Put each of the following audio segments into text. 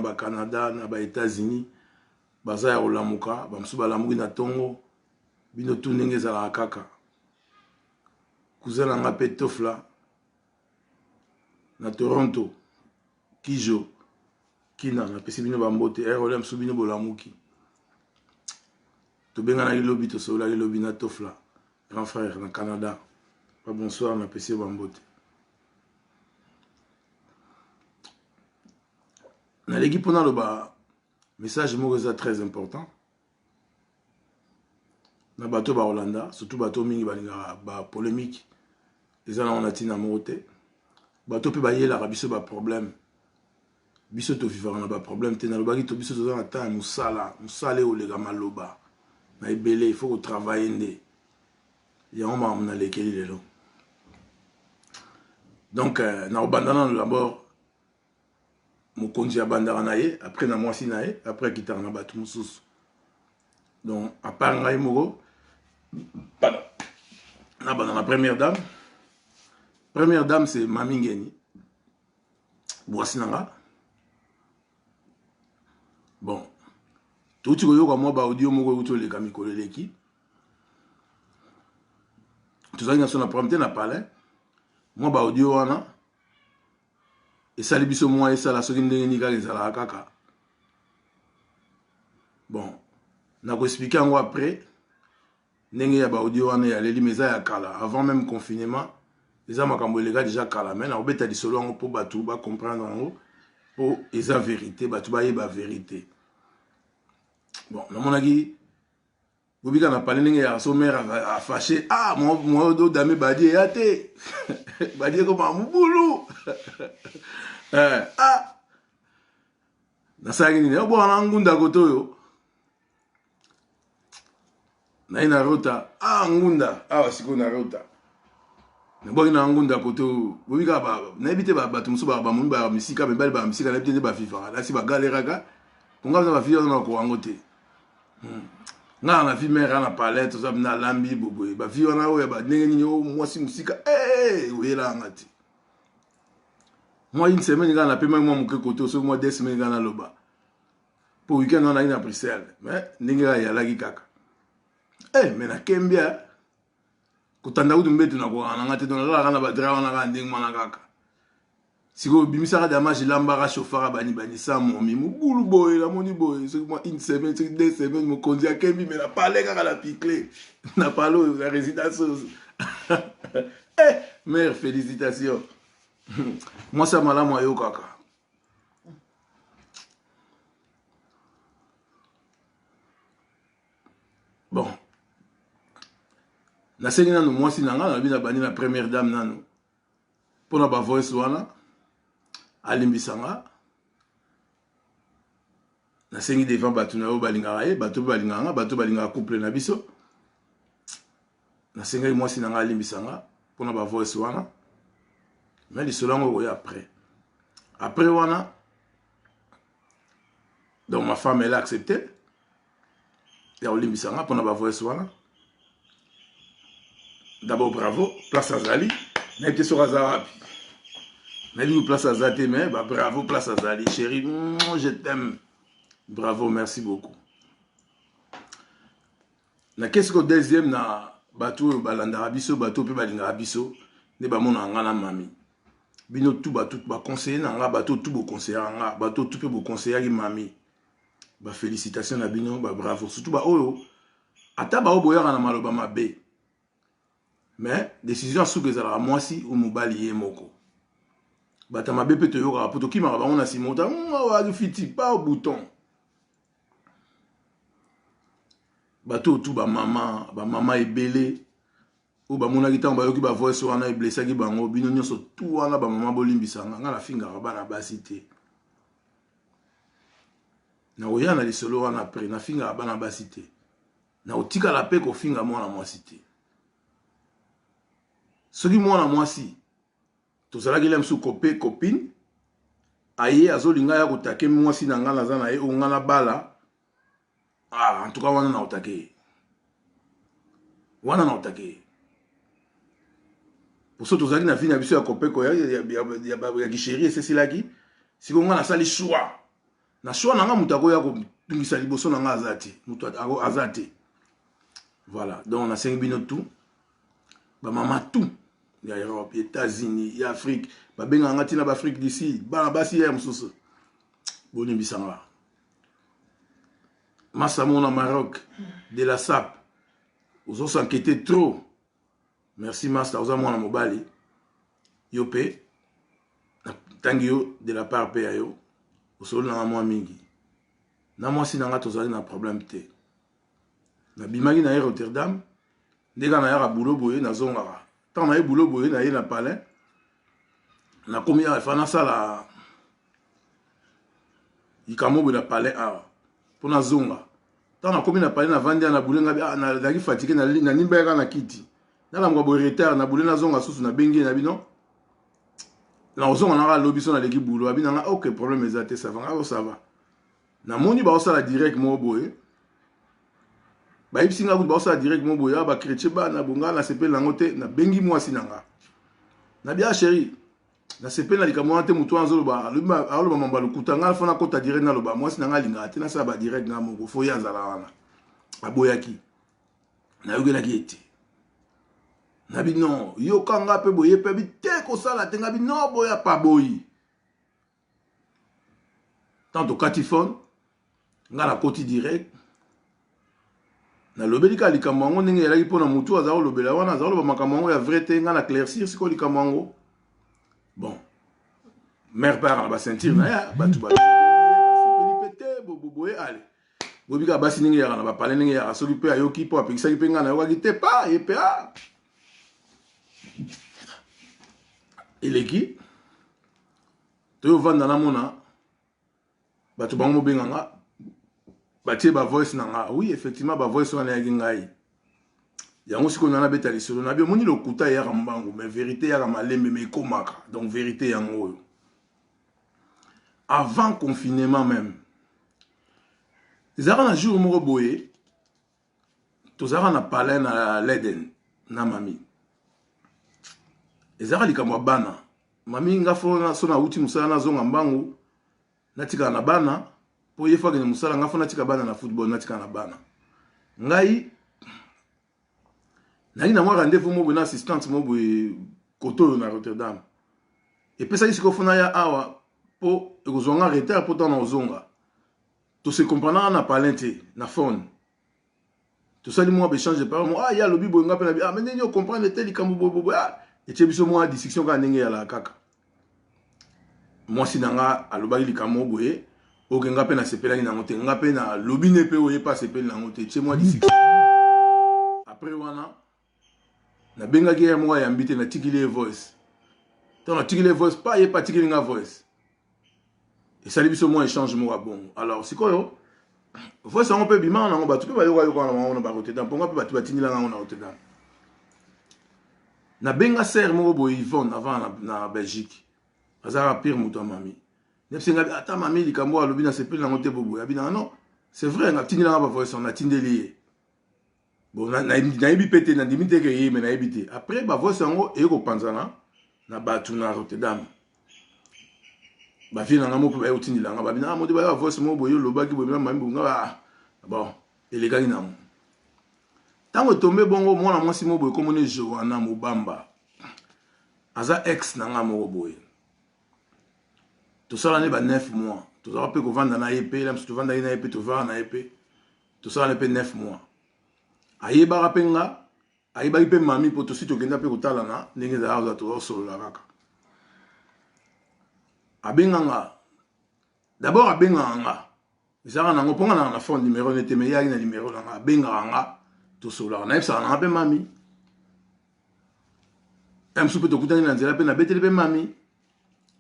ba Canada na ba Etats-Unis baza ya kolamuka, bamosusu balamuki na tongo, bino tu ndenge ezalaka kaka. Cousin na nga mpe Tofla na Toronto, Kijo Kina, napesi bino bambote. Heure oyo mosusu bino bolamuki. Tobenganaki lobi, tosololaki lobi na Tofla, grand frère na Canada. Ba bonsoir, napesi yo bambote. Naleki mpo naloba message moko eza très important na bato bakolanda, surtout bato mingi balingaka ba polémique, eza nango na ntina moko te. Bato mpe bayelaka biso ba problème, biso tovivaka na ba problème te. Nalobaki to biso toza na temps ya mosala, mosala ekoleka maloba na ebele, il faut kotravaille nde yango makambo nalekeli lelo. Donc nakobanda nano d'abord mokonzi abandaka na ye, après na mwasi na ye, après akitaka na bato mosusu. Donc à part ngai moko, nabanda na première dame. Première dame, c'est Mami Ngeni, mwasi na nga. Bon, touti koyoka mwa baaudio moko euti oleka mikolo eleki. Tozalaki na so na problème te na palais. Mwa baaudio wana esali biso mwa esala soki ndenge nini kaka ezalaka kaka. Bon, nakoexplike yango après ndenge ya baaudio wana eyaleli, mais eza ya kala, avant même confinement, eza makambo eleka déjà kala. Mais nakobeta lisolo yango mpo bato bacomprendre yango, mpo eza vérité, bato bayeba vérité. Bon, namonaki bobika na pale ndenge ya so mare afashe, ah, mo odame badi eya te, badi ekoma mobulu. Ah, nasalaki nini? Obwaka na ngunda kote oyo naye na rota. Ah, ngunda awa sikoyo na rota, nabwaki na ngunda kote oyo bobi kaka. Nayebi te, bato mosusu bamoni bamisika, mibali bamisika, nayebi te nde bavivaka nasi bagaleraka ponga na bavi wana, nakoka yango te. Nga na vie mare na palais, toza na alambi boboye, bavi wana oyo ya ndenge nini, oyo mwasi mosika oyelaka nga te. Mwa une semaine kaka napemaki mwa moke kote, soki mwa 2 semaines kaka naloba, mpo weekend wana naki na Bruxelles. Mais ndenge kaka eyalaki kaka, mais nakembia kotanda kutu mbetu nakokaka na nga te, donc nalalaka na badraps wana kaka ndenge wana kaka. Sikoyo bimisaka damage, elambaka, chauffaka, bani bani sa momi mobulu boye. Namoni boye soki mwa une semaine, soki 2 semaines, mokonzi akembi me na pale kaka na picle na pale oyo na résidence oyo. Mare, félicitation, mwasi ya malamu ayokaka. Bon, nasengi nanu mwasi na nga, nalobi na bandi na première dame nanu mpona bavoice wana, alimbisa nga. Nasengi devant bato na oyo balingaka ye, bato mpe balingaka nga, bato balingaka couple na biso. Nasengaki mwasi na nga alimbisa nga mpona bavoice wana, mais lisolo yango ekoya après. Après wana, donc ma femme, elle a accepté ya kolimbisa nga mpona bavoice wana. D'abord bravo, place azali, nayebi te soki aza wapi, nayebi place aza te, mais ba bravo, place azali, chéri, je t'aime, bravo, merci beaucoup. Nakesi ko deuxième na bato oyo balandaka biso, bato mpe balingaka biso nde bamonaka nga na mami. Bino tu bato baconseiller na nga, bato tu boconseillaka nga, bato tu mpe boconseillaki mami, bafélicitation na bino, babravo, surtout baoyo ata baoyo boyaka na maloba mabe. Mais décision ya suka ezalaka mwasi o mobali ye moko. Bato mabe mpe toyokaka mpo tokimaka bango na nsima, ota fiti pa bouton. Bato oyo tu bamama, bamama ebele oyo bamonaki ntango bayoki bavoice wana eblesaki bango, bino nyonso tu wana bamama, bolimbisanga nga, nafingaka bana basi te. Nakoya na lisolo wana après. Nafingaka bana basi te, nakotikala mpe kofinga mwana mwasi te. Soki mwana mwasi tozalaki la mosusu copain, copine, aye azolinga ya kotake mwasi na nga naza na ye, oyo nga na bala, ah, en tout cas wana na otake ye, wana na otake ye. Poso tozalaki na vie na biso ya kopeko ya kichéri, esesilaki. Sikoyo nga nasali choix. Na choix na nga, moto akoya kotungisa liboso na nga aza te, moto aza te. Voilà, donc nasengi bino tout, bamama tout ya Europe, ya États-Unis, ya Afrique, babengaka nga ntina baAfrique d'ici, bana basi ya mosusu, bolimbisa nga. Masamo na Maroc de la sap, ozos'inquiéter trop. Merci master, oza mwana mobali, yo mpe natangi yo de la part mpe ya yo. Osoli nanga mwa mingi na mwasi na nga, tozali na problème te. Nabimaki na ye Rotterdam, nde kaka nayaka bulo boye, nazongaka. Ntango naye bulo boye, naye na palin, nakomi awa, efa nasala likambo boye na palin awa mpo nazonga. Ntango nakomi na palin, navandi awa na bule, ngabi ah, nazalaki fatigué, nanimbaki kaka na kiti, nalamuka boye retard na bule, nazonga susu. Nabengi ye na bino, nakozonga nanga alobi so naleki bulo abi nanga ok, problème eza te, ça va. Nga ça va. Namoni baosala direct moko boye, bayebisi nga kutu baosala direct moko boye, bachrétien bana bonga. Nasepeli nango te. Nabengi mwasi na nga, nabi: "Ah chéri, nasepeli na likambo wana te. Motu wana azoloba, aloba mambo ya lokuta. Ngai faut nakota direct." Naloba, mwasi na ngai alingaka te nasala badirect nga moko, faut ye azala wana. Aboyaki, nayokelaki ye te. Nabi: "Non, yoka nga mpe boye." Mpe abi te kosala te. Ngabi: "Non, boya pa boyi." Tant tokati phone, nga nakoti direct, nalobeli kaka likambo yango ndenge ezalaki, mpona motu aza kolobela wana, aza koloba makambo yango ya vrai te. Nga na éclaircir sikoyo likambo yango. Bon, mare mpe ayaka na baceinture na ye, bato basepeli mpe te boye. Ale, boyebi kaka basi ndenge eyaka na bapale, ndenge eyaka. Soki mpe ayoki mpo apekisaki mpe, ngai nayokaki te pa ye mpe a eleki. Toyovanda, namona bato bango mobenga nga, batie bavoice na nga. Oui, effectivement, bavoice wana eyaki ngai yango. Sikoyo na nabeta lisolo na bi, omoni, lokuta eyaka mbangu, mais vérité eyaka malembe, mais ekomaka. Donc vérité yango oyo, avant confinement même, ezalaka na jour moko boye, tozalaka na palais na Leden na mami. Ezalaka likambo ya bana. Mami, nga faut so nauti mosala, nazonga mbangu, natikala na bana, mpo ye faut akende mosala. Nga faut natika bana na football, natikala na bana. Ngai nayaki na mwa rendez-vous mo boye na assistante mo boye kote oyo na Rotterdam. Epesaki sikoyo faut naya awa mpo ekozwa nga retard, mpo ntango na kozonga tose comprendaka na palin te. Na phone tosali mwa baéchange de parole mo, ah, ye alobi boye, nga mpe na bi: "Ah, mais ndenge ocomprendre te likambo boye boye." Ah, etie biso mwa discussion kaka ndenge eyalaka kaka. Mwasi na nga alobaki likambo boye, oke nga mpe nasepelaki nango te, nga mpe nalobi ne mpe oye mpe asepeli nango te, etie mwa discussion. Après wana, nabengaki ye moko, ayambi te. Natikili ye voice. Ntango natikili ye voice, pa ye mpe atikili nga voice, esali biso mwa échange moko ya bongo. Alors sikoyo voice yango mpe ebimaka nango, bato mpe bayokayoka na bango na baRotterdam, mponga mpe bato batindilanga yango na Rotterdam. Nabenga sœur moko boye, Yvonne, avant na Belgique, azalaka pire moto ya mami. Nebisenga ata mami likambo alobi, nasepeli nango te boboye. Abinanga: "Non, c'est vrai." Natindilanga bavoice, natindeli ye. Bon, nayebi mpe te, nandimi te ke ye, me nayebi te. Après bavoice yango eye kopanzana na bato na Rotterdam, bavie na nga moko mpe baye kotindela nga, babina mode baya bavoice moko boye, olobaki boye mami bonga. Bon, elekaki nango. Ntango etombe bongo, mwana mwasi moko boye, komoni Joana Mobamba, aza ex na nga moko boye, tosala ne ba 9 mois, tozalaka mpe kovanda na ye mpe la mosusu, tovandaki na ye mpe, tovanda na ye mpe, tosala ne mpe 9 mois. Ayebaka mpe nga, ayebaki mpe mami, mpo tosi tokenda mpe kotalana ndenge ezalaka, tozosolola kaka. Abenganga d'abord, abengaka nga, ezalaka nango mpo nga nanga na phone numéro nete, me eyaki na numéro nanga. Abengaka nga, tosololaka, nayebisaka nanga mpe mami ya mosusu mpe tokutani na nzela mpe nabeteli mpe mami.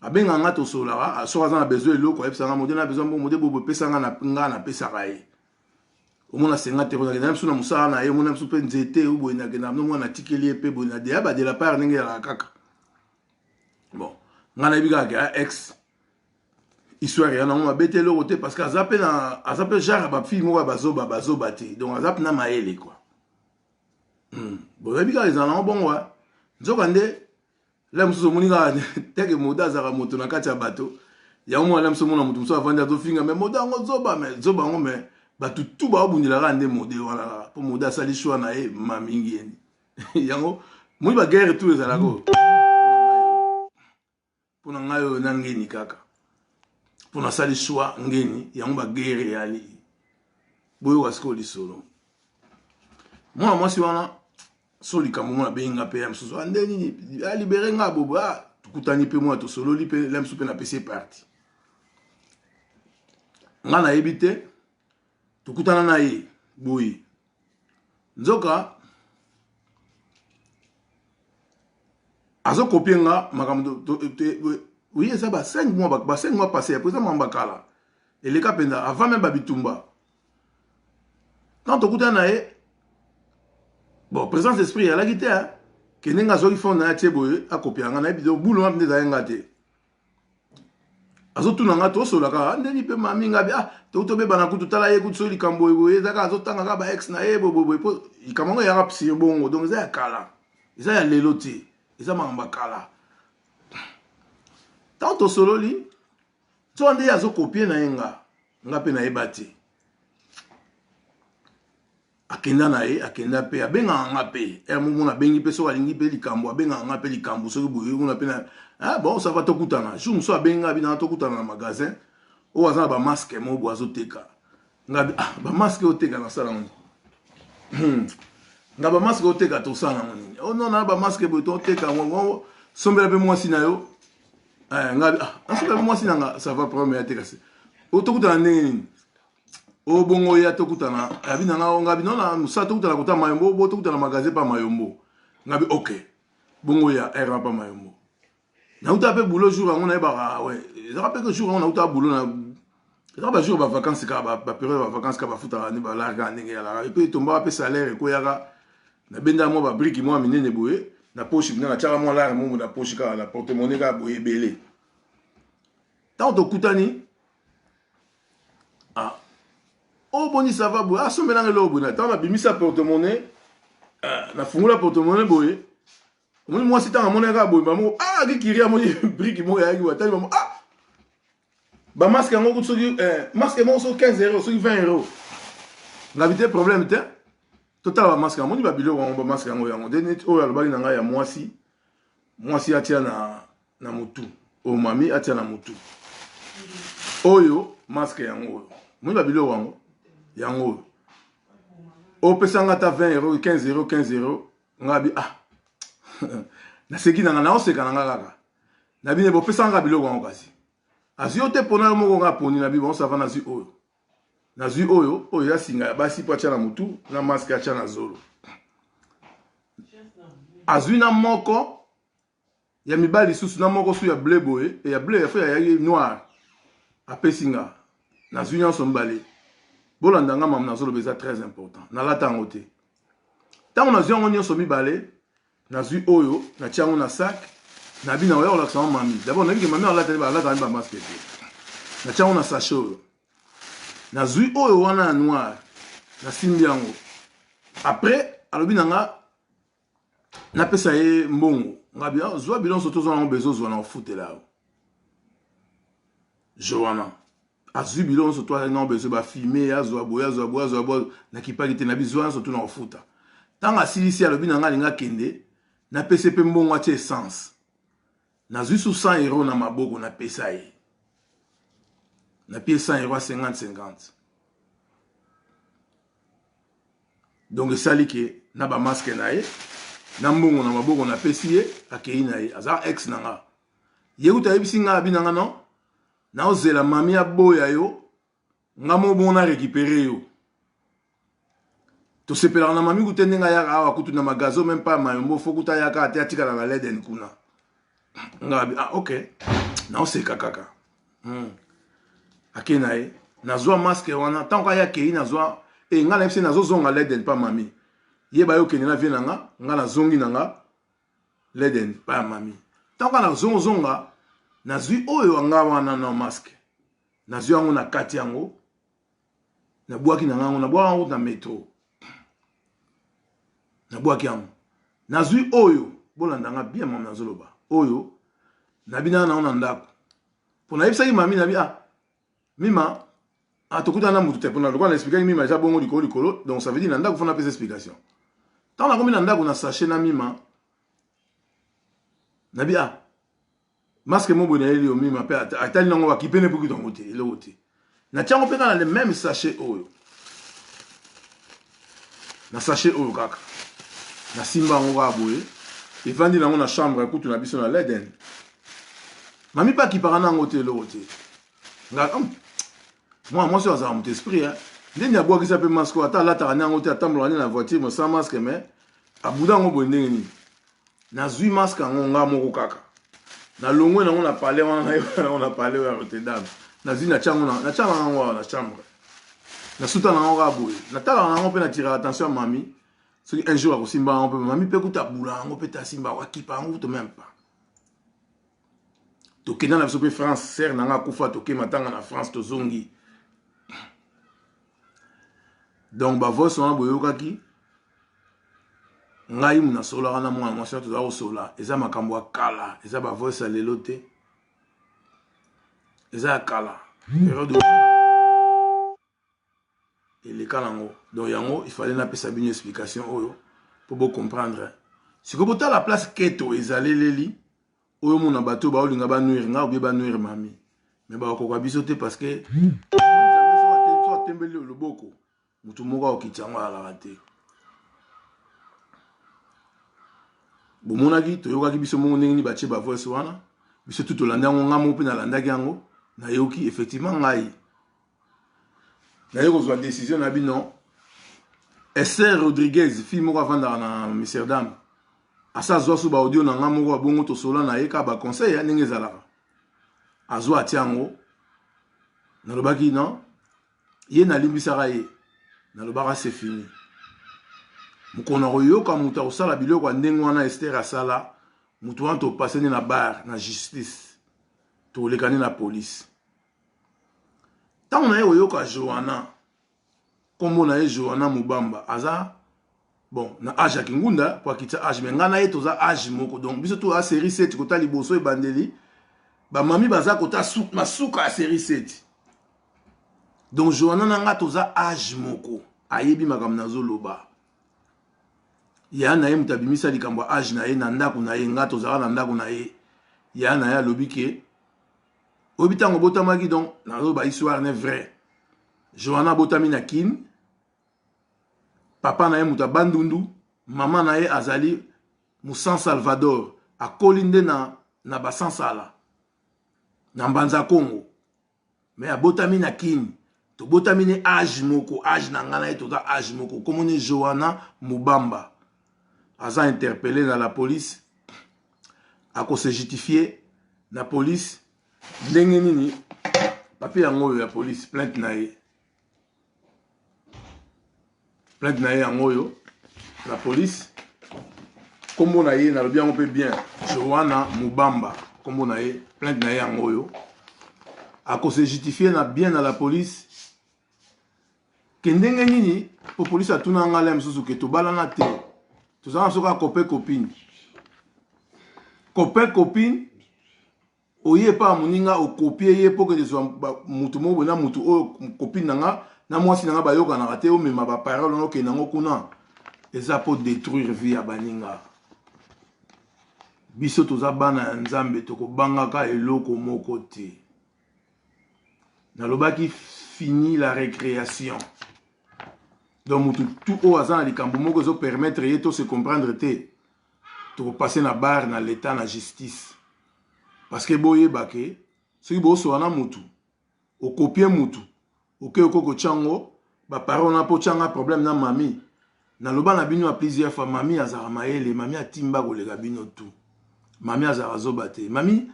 Abengaka nga, tosololaka. Soki aza na besoin eloko, ayebisaka: "Mode na besoin mbongo, mode bobo." Epesanga nga, napesaka ye. Omona senga te, nakenda biso na mosala na ye, omona biso mpe nzete boye, nakenda nomona, natikeli ye mpe boye na deya badela part ndenge ezalaka kaka. Bon, ngai nayebi kaka ke ex, histoire ya nango mabe te, eloko te, parce que aza mpe na aza mpe genre ya bafille moko ya bazoba bazoba te, donc aza mpe na mayele quoi. Boyebi kaka ezala nango bongo. Nzoka nde la mosusu omoni kaka teke moto azalaka moto na kati ya bato. Yango mwana mosusu omona moto mosusu avandi azofinga me mode yango zoba me zoba yango me bato tu baobundelaka nde mode wana kaka mpo mode asali choix na ye mamingi yeni yango moi baguerre tu ezalaka oyo mpo na ngai oyo na ngeni kaka mpo nasali choix ngeni yango baguerre eyali boyoka sikoyo lisolo mwana mwasi wana so likambo mwana abengi nga mpe ya mosusu ah, nde nini alibere ah, nga bobo ah, tokutani mpe mwana tosololi mpe la mosusu mpe napesi ye parti nga nayebi te tokutana na ye boye nzoka azokopie nga makambo oui eza ba 5 mois ba 5 mois passé po eza makambo ya kala eleka mpenza avant meme babitumba Tant tokutana na ye bon présence d'esprit eyalaki te ke ndenge azwaki fone na ye atie boye akopia nga nayebi bulu nga mpenza ezali nga te azotuna nga tosolaka ah, ndeni mpe mami nga bi ah tobebana kutu tala ye kutu soki likambo boye boye eza kaka azotanga kaka ba ex na ye boye boye mpo likambo yango eyaka psir bongo donc eza ya kala eza ya lelo te eza makambo ya kala ntango tosololi Nzoka nde ye azo copier na ye nga. Nga pe nayeba te. Akenda na ye, akenda pe abengaka nga pe. Heure moko mona abengi pe soki alingi pe likambo abengaka nga pe likambo soki boye mona pe na ah bon ça va tokutana. Jour mosusu abengi nga bina tokutana na magasin. Oyo aza na ba masque moko boye azoteka. Nga ah ba masque oteka na sala ngo. Hmm. Nga ba masque oteka tosala ngo nini? Oh non na ba masque boye toteka ngo. Sombela pe mwasi na yo. Eh, nga ah, nasoka mwasi na nga ça va problème ya te kasi tokutana ndenge nini obongo ya tokutana abi na nga nga bino na mosala tokutana kota mayombo bo tokutana magasin pa mayombo nga bi ok bongo ya r pa mayombo nauta mpe boulot jour yango nayebaka we ezaka mpe ke jour yango nauta boulot na ezaka bajour ba vacances kaka baperiode ya bavacances kaka bafutaka nde balare kaka ndenge eyalaka epuis etombaka mpe salaire ekweyaka Nabendaka mwa ba briques mwa minene boye na poche mpenza, natiaka mwa lare moko na poche kaka na porte monnaie kaka boye ebele. Ntango tokutani, ah, oh boni ça va boye, asombela nga eloko boye. Na ntango nabimisa porte monnaie, ah, nafungola porte monnaie boye, omoni mwasi ntango amonaki kaka boye, moko ah, akikiri amoni brique moko eyaki boye, atali mamo ah Ba masque yango kutu soki eh, masque moko soki 15 euros soki 20 euros ngabi te problème te totala ba masque yango moni ba biloko yango ba masque yango yango nde neti oyo alobaki na ngai ya mwasi mwasi atia na na mutu oyo mami atia na mutu oyo masque yango oyo moni ba biloko yango yango oyo opesa nga ata 20 euros 15 euros 15 euros ngabi ah naseki na nga naoseka na nga kaka na bino bopesa nga biloko yango kasi azwi yo te pona yo moko nga poni na bi bon ça va nazwi oyo nazwi oyo oyo ya singa ya basi mpo atya na motu na maske atya na zolo azwi na moko ya mibali lisusu na moko su ya ble boye ya ble ya fo ya noir apesi nga nazwi nyonso mibale bolanda nga mama nazoloba eza très important nalata yango te ntango nazwi yango nyonso mibale Nazui oyo na tia yango na sac na bina oya kolakisa yango mami d'abord nayebi ke mami alata alata ba masque te na tia yango na sachet oyo nazui oyo wana ya noir nasimbi yango après alobi na nga napesa ye mbongo nga bi ah, zwa bilonso tozwa nango bezo zwa na ofutela yo jour wana azwi biloko nyonso to azali nango besoin bafilme azwa boye azwa boye azwa boye nakipaki te na bizwa nyonso to na kofuta ntango asilisi alobi na ngai alingi akende napesi mpe mbongo atia essence nazwi su 100 euro na maboko napesa ye napie 100 euro ya 50 50 donc esali ke na bamaske na ye na mbongo na maboko napesi ye akei na ye aza ex na nga ye kutu ayebisi nga abi na nga non Naozela mami aboya yo nga moko bongo na récupérer yo. Tosepelaka na mami kutu ndenge ayaka awa kutu na magazo même pas mayombo fo kutu ayaka ate atikala na leden kuna. Nga abi ah ok naoseka kaka. Ake na ye nazwa masque wana ntango aya akei nazwa e nga nayebisi nazozonga leden pa mami ye baye okende na vie na nga nga nazongi na nga Leden pa ya mami ntango kaka nazongozonga nazwi oyo nga wana na masque nazwi yango na kati yango nabwaki na ngango nabwaki yango na metro nabwaki yango nazwi oyo bolanda nga bien mama nazoloba oyo nabinaka nango na ndako. Mpo nayebisaki mami na bi ah mima ah tokutana na motu te mpona lokola na explikaki mima eza bongo likolo likolo, donc ça veut dire na ndako fona apesa explication. Ntango nakomi na ndako na sachet na mima na bi ah masque mo boye nayeli yo mima mpe atali nango bakipe ne puki yango te eloko te natia yango mpe kaka na le même sachet oyo na sachet oyo kaka nasimba yango kaka boye evandi nango na chambre kutu na biso na leden mami mpe akipaka na yango te eloko te nga mwana mwasi oyo azalaka moto esprit eh. ndenge abwakisa mpe masque oyo ata alataka nde yango te atambolaka nde na voiture mais sans masque mais abuda yango boye ndenge nini nazwi masque yango nga moko kaka nalongwe nango na palais wana nayeba nango na palais oyo ya Rotterdam nazwi natya yango natya yango awa na chambre nasuta nango kaka boye natalaka nango mpe natiraka attention ya mami soki un jour akosimba yango mpe mami mpe kuta abula yango mpe te asimba yango akipa yango kutu meme pas tokenda na biso mpe france sere na nga akufa toke matanga na france tozongi donc bavoice wana boyokaki ngai nasolaka na mwana mwasi wana toza kosola eza makambo ya kala eza bavoice ya lelo te eza ya kala periode eleka nango donc yango il fallait napesa bino explication oyo mpo bocomprendre sikoyo botala place keto ezaleleli oyo omona bato oyo baolinga banuire nga obie banuire mami me bakokoka biso te parce que nzambe so atembeli loboko moto moko akokitisa yango azalaka te bomonaki toyokaki biso moko ndenge nini batie bavoice wana biso tu tolandi yango ngai moko mpe nalandaki yango nayoki effectivement ngai naye kozwa décision na bino Esther Rodriguez fille moko avandaka na Amsterdam asa azwa so baaudio na ngai moko abongo tosola na ye kaka baconseil ya ndenge ezalaka azwa atia yango nalobaki non ye nalimbisaka ye nalobaka c'est fini mokolo na koyoka moto akosala biloko ya ndenge wana Esther asala moto wana topase nde na bar na justice toleka nde na police ntango naye koyoka Johanna nkombo na ye Johanna Mubamba aza bon na age ya Kingunda po akitisa age me ngai na ye toza age moko donc biso to a série 7 kota liboso ebandeli bamami baza kota masuka ya série 7 donc Johanna na ngai toza age moko ayebi makambo nazoloba ya na ye moto abimisa likambo ya age na ye na ndako na ye ngai tozalaka na ndako na ye ya na ye alobi ke oyebi ntango obotamaki donc nazoloba histoire ne vrai Johanna abotami na Kin papa na ye moto ya Bandundu mama na ye azali Musan Salvador akoli nde na, na Basansala na Mbanza Congo me abotami na Kin tobotami ne age moko age na ngai na ye toza age moko komoni Johanna Mubamba aza interpellé na la police akose justifier na police ndenge nini papier yango oyo ya police plainte na ye plainte na ye yango oyo na police nkombo na ye nalobi yango mpe bien Johanna Mubamba nkombo na ye plainte na ye yango oyo akose justifier na bien na la police ke ndenge nini po polisi atuna nga le mosusu ke tobalana te tozala na biso kaka copain copine copain copine oye epa ya moninga okopie ye mpo kende zwa motu moko boye na motu oyo copine na nga na mwasi na nga bayokanaka te omema baparole wana okende yango kuna eza mpo détruire vie ya baninga biso toza bana ya nzambe tokobangaka eloko moko te nalobaki fini la récréation donc motu tout oyo aza na likambo moko ezopermettre ye to se comprendre te tokopase na bar na l'état na justice parce que boyeba ke soki bosola na mutu okopie mutu oke okoki kotya yango baparole wana mpo otyanga problème na mami naloba na bino ya plusieurs fois mami azalaka mayele mami atimba koleka bino tout mami azalaka zoba te mami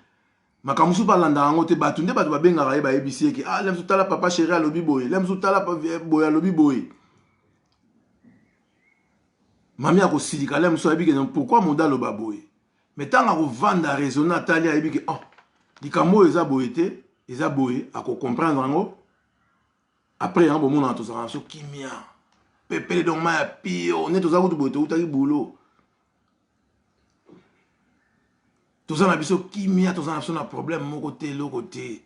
makambo mosusu balandaka yango te bato nde bato babengaka ye bayebisi ye ke ah le mosusu tala papa chéri alobi boye le mosusu tala boye alobi boye mami akosilika le mosusu ayebi ke pourquoi moda aloba boye mais ntango akovanda raisonne atali ayebi ke oh likambo oyo eza boye te eza boye akocomprendre yango après yango bomonaka tozalaka na biso kimia pepele donc ma ya pio nde toza kutu boye toutaki boulot toza na biso kimia toza na biso na problème moko te eloko te.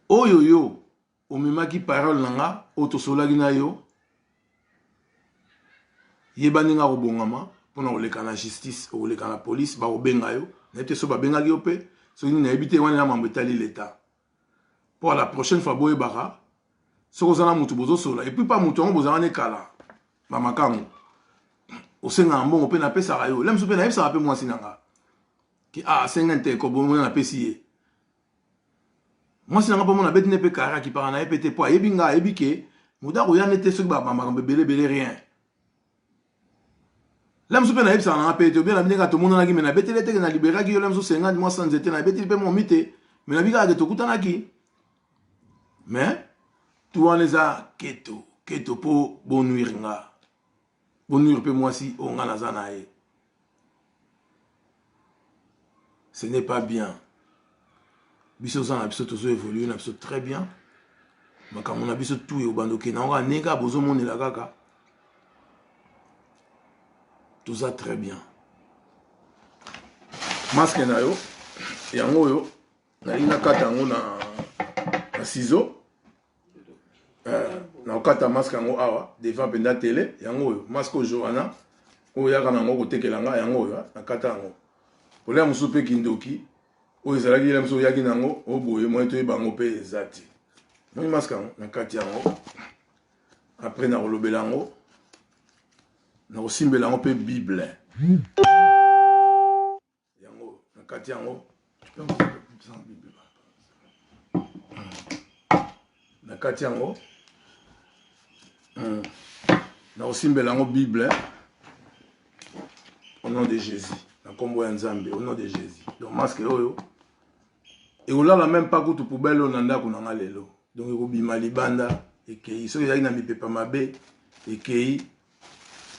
Oyo yo omemaki parole na nga oyo tosololaki na yo, yeba ndenge akobongama mpona koleka na justice, okoleka na police, bakobenga yo. Nayebi te soki babengaki yo mpe soki nini, nayebi te. Wana eza mambo etali leta. Mpo la prochaine fois boyebaka soki oza na motu bozosolola, epuis pa motu yango bozalaka ne kala bamakango, osengaka mbongo mpe napesaka yo lemso mpe nayebisaka mpe mwasi na nga ke ah, asenga nte kobomona napesi ye mwasi na nga mpo mona abeti nde mpe kara akipaka na ye mpe te mpo ayebi nga, ayebi ke moto akoya nde te soki makambo ebele ebele rien. La mosusu mpe nayebisaka nanga mpe te obien na ndenge tomonanaki, me nabeteli ete ke naliberaki yo la mosusu 50 mwa sa nzete nabeteli mpe momi te, me nabi kaka ke tokutanaki. Mais tu wana eza keto keto mpo bonuire nga, bonuire mpe mwasi oyo nga naza na ye. Ce n'est pas bien. Biso oza na biso tozo évolue na biso très bien, makambo na biso tu ebanda okende yango kaka ndenge kaka bozomonela kaka, toza très bien. Masque na yo yango oyo nalingi nakata yango na, na ciseau. Nakokata masque yango awa devant mpenza tele. Yango oyo masque oyo Joana oyo oyaka na yango kotekela nga, yango oyo nakata yango. Kolia mosusu mpe kindoki oyo ezalaki yela mosusu oyaki na yango oyo boye moye toyeba yango mpe eza te. Moni masque yango na kati yango, après nakolobela yango, nakosimbela yango mpe Bible yango na kati yango, na kati yango nakosimbela yango Bible au nom de Jésus, na nkombo ya Nzambe, au nom de Jésus. Donc masque oyo ekolala même pas kutu poubelle oyo na ndako na nga lelo, donc ekobima libanda, ekei. Soki ezalaki na mipepa mabe, ekei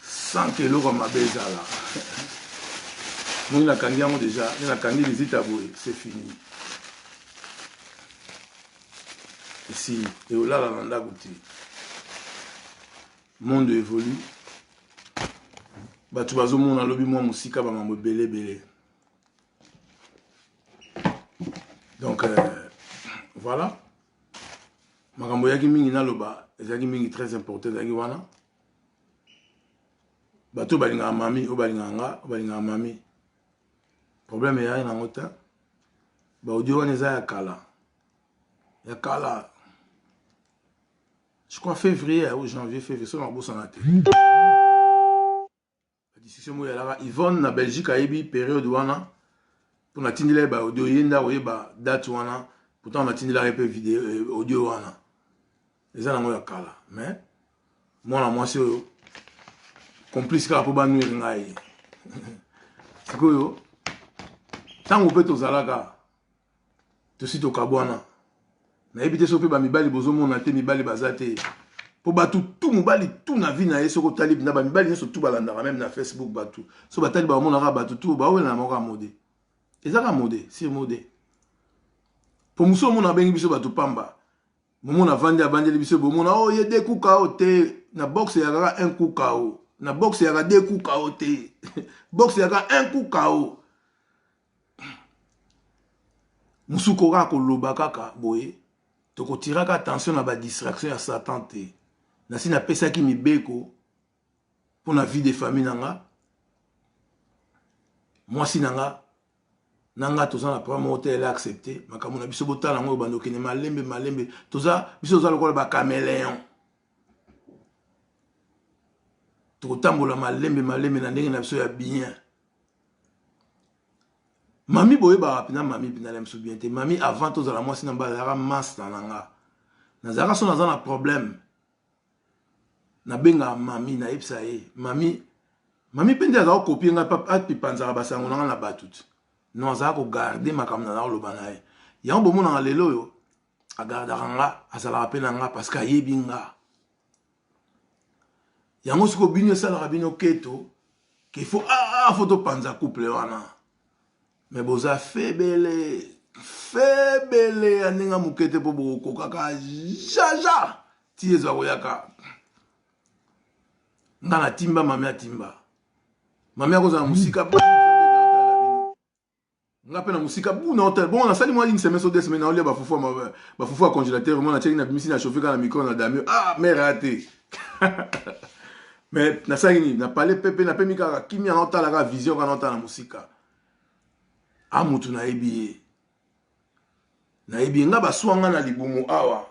sans que eloko ya mabe ezala. Moni nakangi yango déjà, nde nakangi lizita boye, c'est fini, esili, ekolala na ndako te. Monde évolue, bato bazomona lobi mwa mosika, bamambo ebele ebele. Donc voilà, makambo eyaki mingi naloba, ezalaki mingi très important. Ezalaki wana bato oyo balingaka mami, oyo balingaka nga, oyo balingaka mami, problème eyaki nango te. Baaudio wana eza ya kala, ya kala, je crois février ou janvier, février so nakobosana te. Discussion moko eyalaka Yvonne na Belgique, ayebi période wana mpo natindela ye baaudio, ye nde akoyeba date wana. Pourtant natindelaka ye mpe video, audio wana eza nango ya kala. Mais mwana mwasi oyo complice kaka mpo banuire ngai. Sikoyo ntango mpe tozalaka tosi tokabwana, nayebi te soki mpe bamibali bozomona te, mibali baza te mpo bato tu, mobali tu na vie na ye. Soki otali na bamibali nyonso tu balandaka même na Facebook, bato so batali baomonaka bato tu bawela na moko ya mode, ezaka mode sur mode. Mpo mosu omona abengi biso bato pamba, momona avandi avandeli biso, bomona o oh, ye de kuka o te na boxe ya kaka un kuka o na boxe yaka de kuka o te, boxe yaka un kuka o. Mosusu kaka koloba kaka boye, tokotiraka attention na badistraction ya Satan te. Nasi napesaki mibeko mpo na vie de famille na nga, mwasi na nga na nga toza na problème moko te, ele accepte makambo na biso. Botala yango ebanda okende malembe malembe. Toza biso toza lokola bacaméléon, tokotambola malembe malembe na ndenge na biso ya bien. Mami boyebaka mpena mami mpena na biso bien te. Mami avant tozala mwasi na mba azalaka master na nga, nazalaka so naza na problème nabengaka mami, nayebisa ye mami. Mami mpe nde azala kopie ngai, apipanzaka basango na ngai na bato ti non, azala kogarde makambo naza koloba na ye. Yango bomonaka lelo oyo agardaka nga, azalaka mpe na nga parce que ayebi nga. Yango sikoyo bino esalaka bino keto ke fo ah, fo topanza couple wana, me boza febele febele ya ndenge moke te mpo bokokaka jaja ti ezwa koyaka. Nga na timba, mami atimba, mami akozala mosika. Nga pe na musika bu na hotel. Bon, nasali mwa une semaine so deux semaines naolia ba fufu ba fufu ya congélateur moi natiaki na bimisi na chauffer kaka na micro na damio. Ah, mère a te. Mais nasalaki nini? Na palais pepe na pemi kaka kimia na otala kaka vision kaka na otala na musika. Ah, mutu nayebi ye. Nayebi ye nga baswa nga na libumu awa.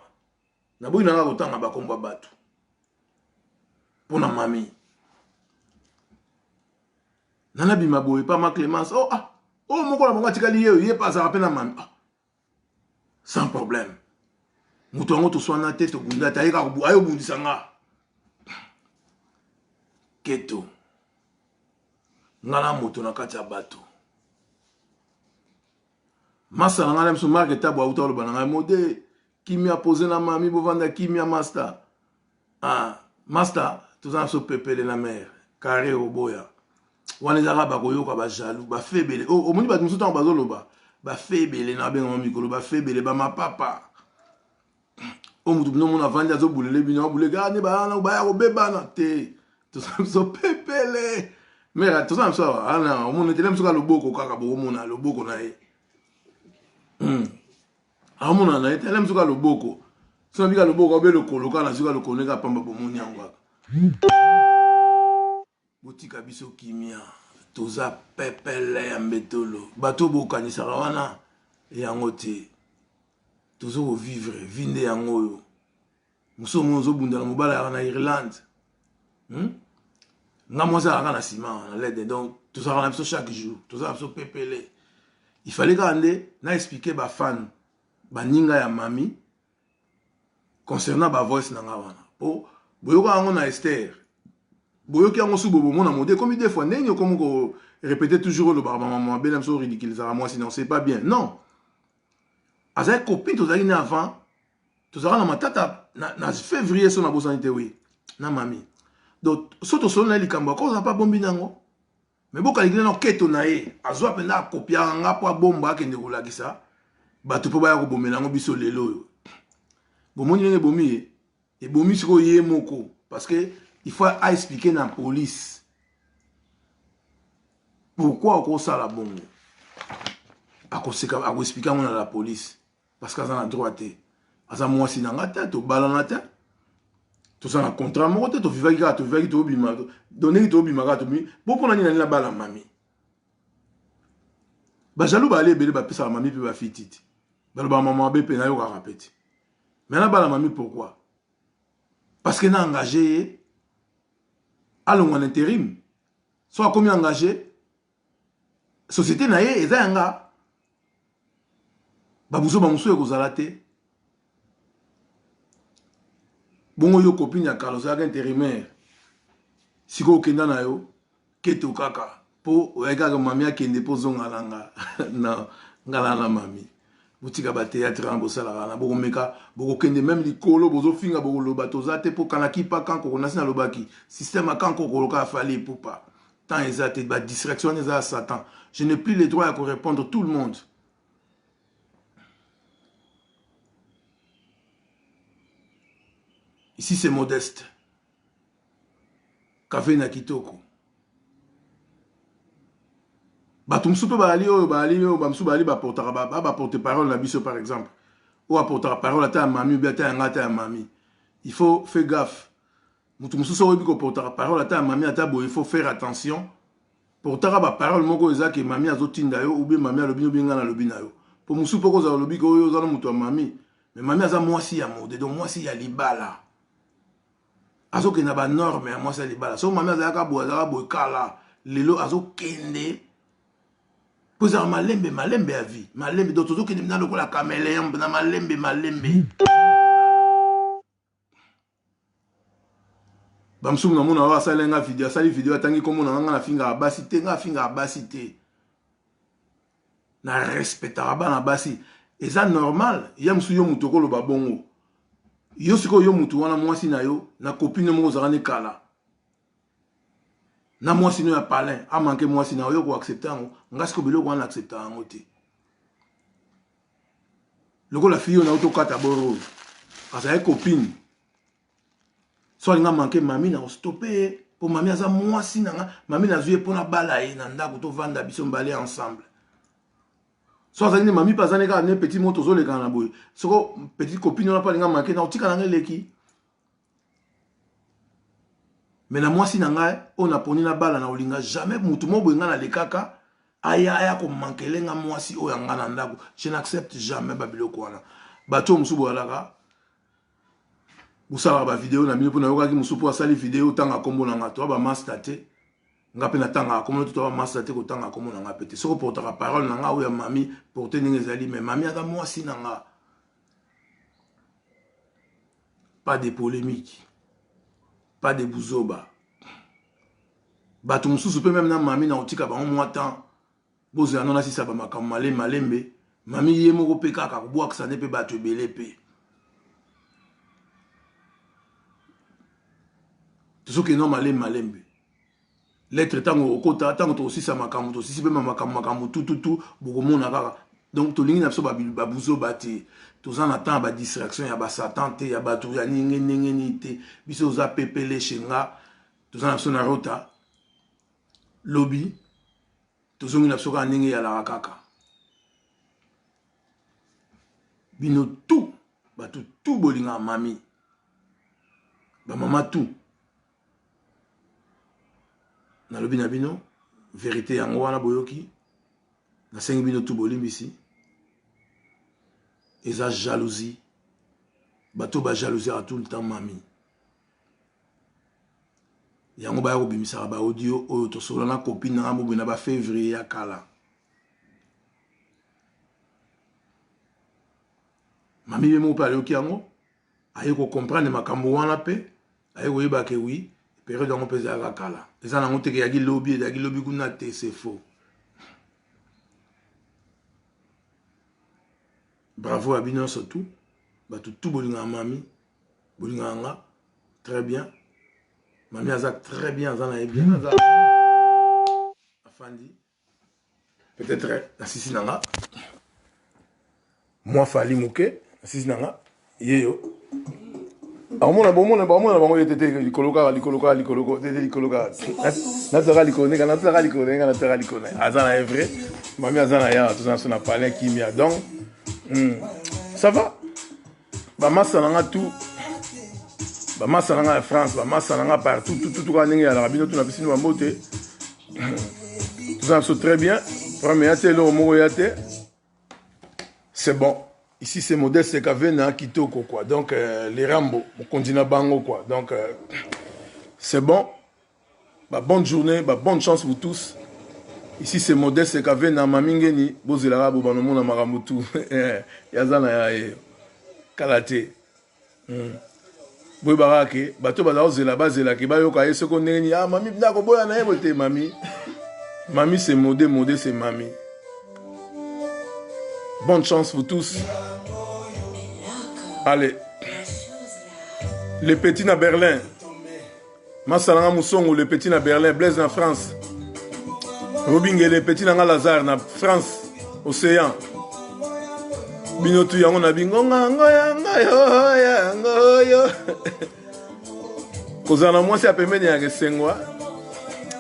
Naboyi na nga kotanga bakombo ya bato. Pona mami. Nana bima boye pa ma Clemence. Oh ah, oh moko na bango atikali ye, ye pa azalaka pe na mami. Ah. Sans problème. Moto yango toswana te tobunda te aye kaka aye obundisa nga. Keto. Nga na moto na kati ya bato. Masta na ngai na biso Marc Tabo auta oloba na ngai mode kimia pose na mami bovanda kimia masta. Ah, masta toza na biso pepele na mare carré oboya wana ezaka bakoyoka ba jaloux ba febele oh, omoni bato mosusu ntango bazoloba ba febele na babengama mikolo ba febele ba mapapa oyo moto bino mona avandi azobulele bino abuleke ah, ne bayana baya kobebana te toza biso pepele mare toza na biso awa ana omona etele biso kaka loboko kaka bokomona loboko na ye hmm. amonana na ye te alemi soki loboko soki nabika loboko abe lokolo kaka nazwi kaka lokolo ndenge apamba bomoni yango kaka botika biso kimia toza pepele ya mbetolo bato bokanisaka wana yango te tozo kovivre vi nde yango oyo mosusu omoni ozobunda na mobali ayaka na irlande hmm? nga mwasi azalaka na nsima na lede donc tozalaka na biso chaque jour tozala na biso pepele il fallait kaka nde na expliquer bafan baninga ya mami concernant bavoice na nga wana mpo boyoka yango na ester boyoki yango su bobomona mode ekomi deux fois ndenge okomi ko répéter toujours olobaka bamama mabe na biso ridiculisaka mwasi non c'est pas bien non azalaki copine tozalaki ne avant tozalaka na matata na, na février so nabosani te oui na mami donc so tosolo na ye likambo akozala mpe abombi nango me bokalikile na keto na ye azwa mpenza akopiaka nga mpo abomba akende kolakisa bato mpo baya kobomela yango biso lelo oyo bomoni ndenge ebomi ye ebomi sikoyo ye moko parce que il faut aexplike na police pourquoi okosala bongo akoseka akoexplike yango na la police parce que aza na droit te aza mwasi na nga te tobalana te toza na contrat moko te tovivaki kaka tovivaki tobima donc ndenge tobima kaka tobimi bo mpo na nini nani nabala mami bajaloux baali ebele bapesaka mami mpe bafiti te balobaka mama mabe mpe nayokaka mpe te mais nabala mami pourquoi parce que na engage ye alongwa na intérim so akomi engage société na ye eza ya nga babuzoba mosusu ekozala te bongo yo copine ya kala ozalaka intérimaire sikoyo okenda na yo keto kaka mpo oyaki kaka mami akende mpo ozonga na nga na nga na na mami botika bateatre wana bosalaka wana bokomeka bokokende meme likolo bozofinga bokoloba toza te mpo kanaki pa kankoko nasi nalobaki systeme ya kankoko loka afali epupa temps eza te ba distraction wana eza ya satan je n'ai plus le droit ya korépondre tout le monde ici c'est modeste kafe na kitoko bato mosusu mpe bazali oyo bazali oyo bamosusu bazali baportaka baporte parole na biso par exemple oyo aportaka parole ata ya mami obi ata ya ngai ata ya mami il faut fait gaffe Mutu mususu oyebi ko portaka parole ata ya mami ata boye faut faire attention portaka ba parole moko eza ke mami azotinda yo ou bien mami alobi obi nga nalobi na yo po mususu pe okozala olobi ke oyo oza na mutu ya mami mais mami aza mwasi ya mode donc mwasi ya libala azokende na ba norme ya mwasi ya libala so mami azalaka boye azalaka boye kala lelo azokende po ezalaka malembe malembe ya vie malembe donc tozokende mpenza lokola cameleon na malembe malembe bamosusu namona oyo asali nga video asali video atangi nkombo na nga nafingaka basi te nga afingaka basi te na respectaka bana basi eza normal ya mosusu yo motu okoloba bongo yo sikoyo yo motu wana mwasi na yo na copine moko ozalaka ne kala na mwasi no ya palin amanke mwasi na yo koaccepte yango nga sikoyo biloko wana accepta yango te lokola fille oyo nauti okata boro oyo azalaki copine so alinga manke mami na kostope ye mpo mami aza mwasi na nga mami nazwi ye mpo nabala ye na ndako tovanda biso mbale ensemble. So azali nde mami mpe azali kaka ne petit moko tozolekana na boye. Soko petit copine wana mpe alinga manke na otika na ngai eleki. Mais na mwasi na ngai oyo naponi nabala na kolinga jamais mutu moko boye ngai nalekaka aya aya komankele nga mwasi oyo ya ngai na ndako. Je n'accepte jamais babiloko wana. Bato oyo mosusu boyalaka bosalaka bavideo na bino mpo nayokaki mosusu mpo asali video otanga nkombo na ngai toa bamasta te nga mpe natangaka nkombo to toa bamasta te kotanga nkombo na ngai mpe te soki oportaka parole na ngai oyo ya mami porte ndenge ezali mais mami aza mwasi na nga pas de polémique pas de buzoba bato mosusu mpe meme na mami na kotika bango mwa temps bozela no nasisa bamakambo malembe malembe mami ye moko mpe kaka kobwakisa nde mpe bato ebele mpe tozokende no malembe malembe lettre ntango okota ntango tokosisa makambo tosisi mpe makambo makambo tututu bokomona kaka donc tolingi na biso babuzoba te toza na temps ya badistraction ya basatan te ya bato ya ndenge ndenge nini te biso oza pepele shenga toza na biso na rota lobi tozongi na biso kaka ndenge eyalaka kaka bino tout bato tout bolingaka mami bamama tout nalobi na bino verite yango wana boyoki nasengi bino tu bolimbisi eza jalousie bato bajalousiaka tout le temps mami yango baya kobimisaka ba audio oyo tosolola na copine nanga boboye na ba février ya kala mami ye moko mpe ayoki yango aye ko comprendre makambo wana mpe aye koyeba ke oui periode yango mpe ezalaka kala eza nango te ke eyaki lobi ezalaki lobi kuna te c'est faux bravo ya bino nyonso tout bato tout bolingaka mami bolingaka nga très bien mami aza très bien aza na ye bien aza afandi peut-être nasisi na nga mwa fali moke nasisi na nga yeyo akomona bomona bamona bango ye tete likolo kaka likolo kaka likolo tete likolo kaka nazalaka likolo ndenge nazalaka likolo ndenge nazalaka likolo aza na ye vrai mami aza na yawa toza na so na palais kimia donc ça va bamasa na nga tout bamasa na nga ya france bamasa na nga partout tututu kaka ndenge eyalaka bino tu napesi bino bambote toza na biso très bien problème ya te eloko moko ya te c'est bon ici c'est modeste kavena kitoko quoi donc euh, les rambo mokonzi na bango quoi donc euh, c'est bon Ba bonne journée, ba bonne chance vous tous. Ici c'est Modeste Kavena, Mami Ngeni, bozelaka bo banomona makambo tout. Yaza na ya ye. Kala te. Boyebaka ke bato baza kozela bazela ke bayoka ye soko ndenge nini ah mami nda koboya na ye boye te mami. Mami c'est Mode, Mode c'est Mami. Bonne chance vous tous. Allez. Les petits na Berlin. Masta na nga Musongo le petit na Berlin, Blaise na France. Robingele petit na nga Lazare na France, Océan. Bino tu yango na bingo ngango yango yo yango yo. Kozala na mwasi ya pembeni ya esengo.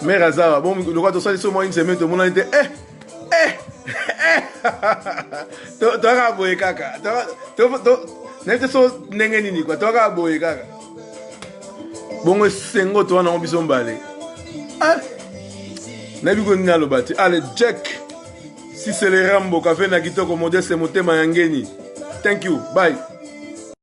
Mère azawa bon lokola tosali so mwa une semaine tomonani te eh eh eh toyaka boye kaka nayebi te so ndenge nini kua toyaka boye kaka bongo esengo toa nango biso mbale ah! nayebi ko nini aloba te ale jack sisele rambo kafe na kitoko modeste motema ya ngeni thank you bye.